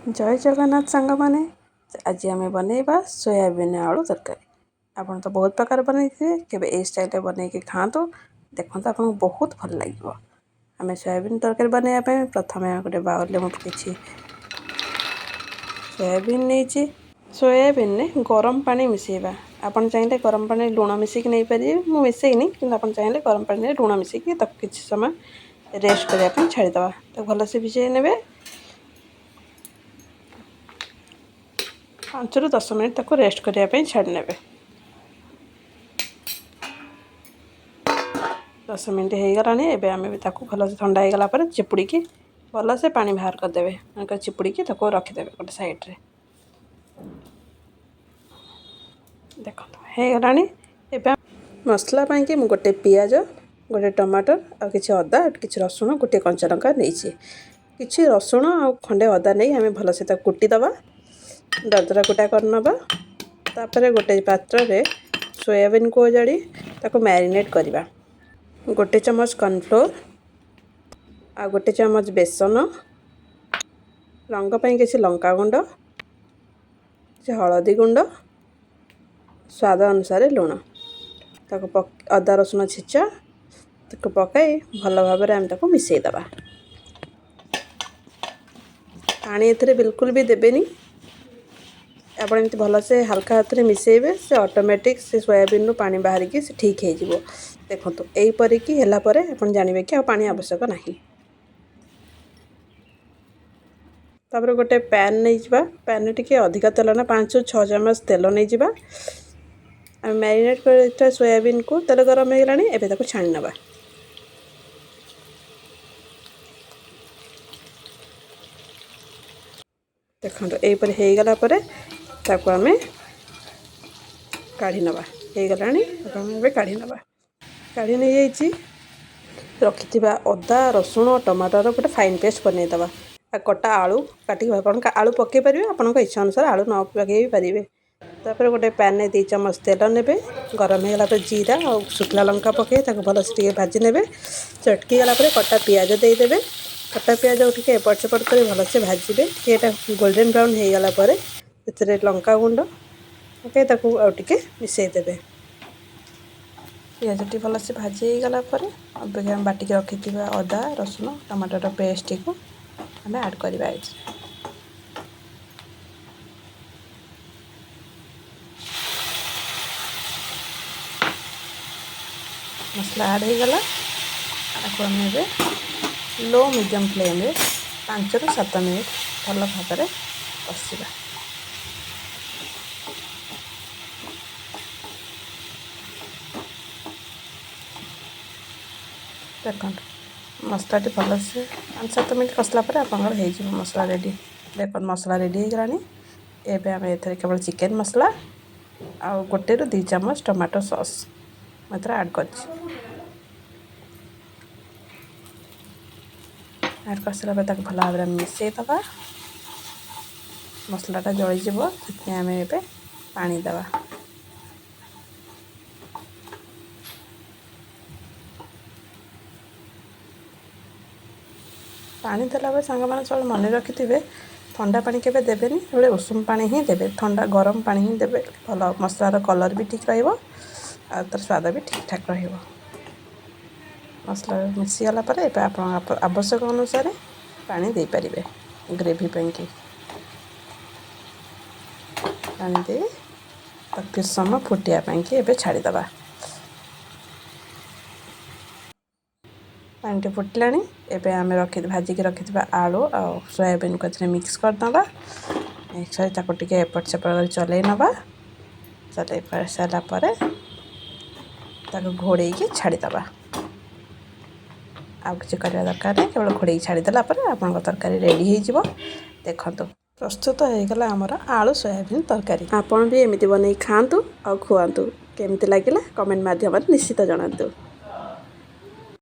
ଜୟ ଜଗନ୍ନାଥ ସାଙ୍ଗମାନେ, ଆଜି ଆମେ ବନେଇବା ସୋୟାବିନ୍ ଆଳୁ ତରକାରୀ। ଆପଣ ତ ବହୁତ ପ୍ରକାର ବନେଇଥିବେ, କେବେ ଏଇ ଷ୍ଟାଇଲରେ ବନେଇକି ଖାଆନ୍ତୁ, ଦେଖନ୍ତୁ ଆପଣଙ୍କୁ ବହୁତ ଭଲ ଲାଗିବ। ଆମେ ସୋୟାବିନ୍ ତରକାରୀ ବନେଇବା ପାଇଁ ପ୍ରଥମେ ଗୋଟେ ବାଉଲରେ ମୁଁ କିଛି ସୋୟାବିନ୍ ନେଇଛି। ସୋୟାବିନ୍ରେ ଗରମ ପାଣି ମିଶାଇବା। ଆପଣ ଚାହିଁଲେ ଗରମ ପାଣିରେ ଲୁଣ ମିଶାଇକି ନେଇପାରିବେ, ମୁଁ ମିଶାଇନି, କିନ୍ତୁ ଆପଣ ଚାହିଁଲେ ଗରମ ପାଣିରେ ଲୁଣ ମିଶାଇକି ତାକୁ କିଛି ସମୟ ରେଷ୍ଟ କରିବା ପାଇଁ ଛାଡ଼ିଦେବା। ତାକୁ ଭଲସେ ଭିଜାଇ ନେବେ, 5ରୁ 10 ମିନିଟ୍ ତାକୁ ରେଷ୍ଟ କରିବା ପାଇଁ ଛାଡ଼ି ନେବେ। 10 ମିନିଟ୍ ହେଇଗଲାଣି। ଏବେ ଆମେ ବି ତାକୁ ଭଲସେ ଥଣ୍ଡା ହେଇଗଲା ପରେ ଚିପୁଡ଼ିକି ଭଲସେ ପାଣି ବାହାର କରିଦେବେ, ଚିପୁଡ଼ିକି ତାକୁ ରଖିଦେବେ ଗୋଟେ ସାଇଡ଼୍ରେ। ଦେଖନ୍ତୁ ହେଇଗଲାଣି। ଏବେ ମସଲା ପାଇଁକି ମୁଁ ଗୋଟେ ପିଆଜ, ଗୋଟେ ଟମାଟର, ଆଉ କିଛି ଅଦା, କିଛି ରସୁଣ, ଗୋଟେ କଞ୍ଚା ଲଙ୍କା ନେଇଛି। କିଛି ରସୁଣ ଆଉ ଖଣ୍ଡେ ଅଦା ନେଇ ଆମେ ଭଲସେ ତାକୁ କୁଟିଦେବା, ଦରଦରା କୁଟା କରିନେବା। ତାପରେ ଗୋଟେ ପାତ୍ରରେ ସୋୟାବିନ୍କୁ ଅଜାଡ଼ି ତାକୁ ମ୍ୟାରିନେଟ୍ କରିବା। ଗୋଟେ ଚାମଚ କର୍ଣ୍ଣଫ୍ଲୋର୍ ଆଉ ଗୋଟେ ଚାମଚ ବେସନ, ରଙ୍ଗ ପାଇଁ କିଛି ଲଙ୍କା ଗୁଣ୍ଡ, କିଛି ହଳଦୀ ଗୁଣ୍ଡ, ସ୍ୱାଦ ଅନୁସାରେ ଲୁଣ, ତାକୁ ଅଦା ରସୁଣ ଛେଚା ତାକୁ ପକାଇ ଭଲ ଭାବରେ ଆମେ ତାକୁ ମିଶାଇଦେବା। ପାଣି ଏଥିରେ ବିଲକୁଲ ବି ଦେବେନି, ଆପଣ ଏମିତି ଭଲସେ ହାଲକା ହାତରେ ମିଶାଇବେ, ସେ ଅଟୋମେଟିକ୍ ସେ ସୋୟାବିନ୍ରୁ ପାଣି ବାହାରିକି ସେ ଠିକ୍ ହେଇଯିବ। ଦେଖନ୍ତୁ ଏଇପରିକି ହେଲା ପରେ ଆପଣ ଜାଣିବେ କି ଆଉ ପାଣି ଆବଶ୍ୟକ ନାହିଁ। ତାପରେ ଗୋଟେ ପ୍ୟାନ୍ ନେଇଯିବା, ପ୍ୟାନ୍ରେ ଟିକେ ଅଧିକା ତେଲ ନା, 5ରୁ 6 ଚାମଚ ତେଲ ନେଇଯିବା। ଆମେ ମ୍ୟାରିନେଟ୍ କରିଥିବା ସୋୟାବିନ୍କୁ ତେଲ ଗରମ ହେଇଗଲାଣି, ଏବେ ତାକୁ ଛାଣି ନେବା। ଦେଖନ୍ତୁ ଏଇପରି ହେଇଗଲା ପରେ ତାକୁ ଆମେ କାଢ଼ି ନେବା। ହେଇଗଲାଣି, ତାକୁ ଆମେ ଏବେ କାଢ଼ି ନେବା। କାଢ଼ି ନେଇଯାଇଛି। ରଖିଥିବା ଅଦା ରସୁଣ ଟମାଟର ଗୋଟେ ଫାଇନ୍ ପେଷ୍ଟ ବନେଇଦେବା। ଆଉ କଟା ଆଳୁ କାଟିକି ଆପଣ ଆଳୁ ପକାଇ ପାରିବେ, ଆପଣଙ୍କ ଇଚ୍ଛା ଅନୁସାରେ ଆଳୁ ନ ପକାଇ ବି ପାରିବେ। ତାପରେ ଗୋଟେ ପ୍ୟାନ୍ରେ 2 ଚାମଚ ତେଲ ନେବେ। ଗରମ ହେଇଗଲା ପରେ ଜିରା ଆଉ ଶୁଖିଲା ଲଙ୍କା ପକାଇ ତାକୁ ଭଲସେ ଟିକେ ଭାଜି ନେବେ। ଚଟକି ଗଲା ପରେ କଟା ପିଆଜ ଦେଇଦେବେ। କଟା ପିଆଜକୁ ଟିକେ ଏପଟ ସେପଟ କରି ଭଲସେ ଭାଜିବେ। ଟିକେ ଏଇଟା ଗୋଲ୍ଡେନ୍ ବ୍ରାଉନ୍ ହେଇଗଲା ପରେ ସେଥିରେ ଲଙ୍କା ଗୁଣ୍ଡ ପକାଇ ତାକୁ ଆଉ ଟିକେ ମିଶାଇ ଦେବେ। ପିଆଜଟି ଭଲସେ ଭାଜି ହେଇଗଲା ପରେ ଅପେକ୍ଷା ଆମେ ବାଟିକି ରଖିଥିବା ଅଦା ରସୁଣ ଟମାଟୋର ପେଷ୍ଟଟିକୁ ଆମେ ଆଡ଼୍ କରିବା ଏଥିରେ। ମସଲା ଆଡ଼୍ ହେଇଗଲା। ତାକୁ ଆମେ ଏବେ ଲୋ ମିଡ଼ିୟମ୍ ଫ୍ଲେମ୍ରେ 5ରୁ 7 ମିନିଟ୍ ଭଲ ଭାବରେ କଷିବା। ଦେଖନ୍ତୁ ମସଲାଟି ଭଲସେ 5-7 ମିନିଟ୍ କଷିଲା ପରେ ଆପଣଙ୍କର ହେଇଯିବ ମସଲା ରେଡ଼ି। ଦେଖନ୍ତୁ ମସଲା ରେଡ଼ି ହେଇଗଲାଣି। ଏବେ ଆମେ ଏଥିରେ କେବଳ ଚିକେନ୍ ମସଲା ଆଉ 1ରୁ 2 ଚାମଚ ଟମାଟୋ ସସ୍ ମୁଁ ଏଥିରେ ଆଡ଼୍ କରିଛି। ଆଡ଼୍ କରିସାରିଲା ପରେ ତାକୁ ଭଲ ଭାବରେ ମିଶାଇଦେବା। ମସଲାଟା ଜଳିଯିବ, ସେଥିପାଇଁ ଆମେ ଏବେ ପାଣି ଦେବା। ପାଣି ଦେଲା ବେଳେ ସାଙ୍ଗମାନେ ସବୁବେଳେ ମନେ ରଖିଥିବେ, ଥଣ୍ଡା ପାଣି କେବେ ଦେବେନି, ସବୁବେଳେ ଉଷୁମ ପାଣି ହିଁ ଦେବେ, ଥଣ୍ଡା ଗରମ ପାଣି ହିଁ ଦେବେ। ଭଲ ମସଲାର କଲର୍ ବି ଠିକ୍ ରହିବ ଆଉ ତା'ର ସ୍ୱାଦ ବି ଠିକ୍ଠାକ୍ ରହିବ। ମସଲା ମିଶିଗଲା ପରେ ଏବେ ଆପଣ ଆବଶ୍ୟକ ଅନୁସାରେ ପାଣି ଦେଇପାରିବେ ଗ୍ରେଭି ପାଇଁକି। ପାଣି ଦେଇ ତାକୁ କିଛି ସମୟ ଫୁଟିବା ପାଇଁକି ଏବେ ଛାଡ଼ିଦେବା। ପାଣିଟି ଫୁଟିଲାଣି। ଏବେ ଆମେ ଭାଜିକି ରଖିଥିବା ଆଳୁ ଆଉ ସୋୟାବିନ୍କୁ ଏଥିରେ ମିକ୍ସ କରିଦେବା। ମିକ୍ସ କରି ତାକୁ ଟିକେ ଏପଟ ସେପଟ କରି ଚଲେଇ ନେବା। ଚଲେଇ ସାରିଲା ପରେ ତାକୁ ଘୋଡ଼େଇକି ଛାଡ଼ିଦେବା। ଆଉ କିଛି କରିବା ଦରକାର ନାହିଁ, କେବଳ ଘୋଡ଼େଇକି ଛାଡ଼ିଦେଲା ପରେ ଆପଣଙ୍କ ତରକାରୀ ରେଡ଼ି ହେଇଯିବ। ଦେଖନ୍ତୁ ପ୍ରସ୍ତୁତ ହେଇଗଲା ଆମର ଆଳୁ ସୋୟାବିନ୍ ତରକାରୀ। ଆପଣ ବି ଏମିତି ବନେଇ ଖାଆନ୍ତୁ ଆଉ ଖୁଆନ୍ତୁ। କେମିତି ଲାଗିଲା କମେଣ୍ଟ ମାଧ୍ୟମରେ ନିଶ୍ଚିତ ଜଣାନ୍ତୁ।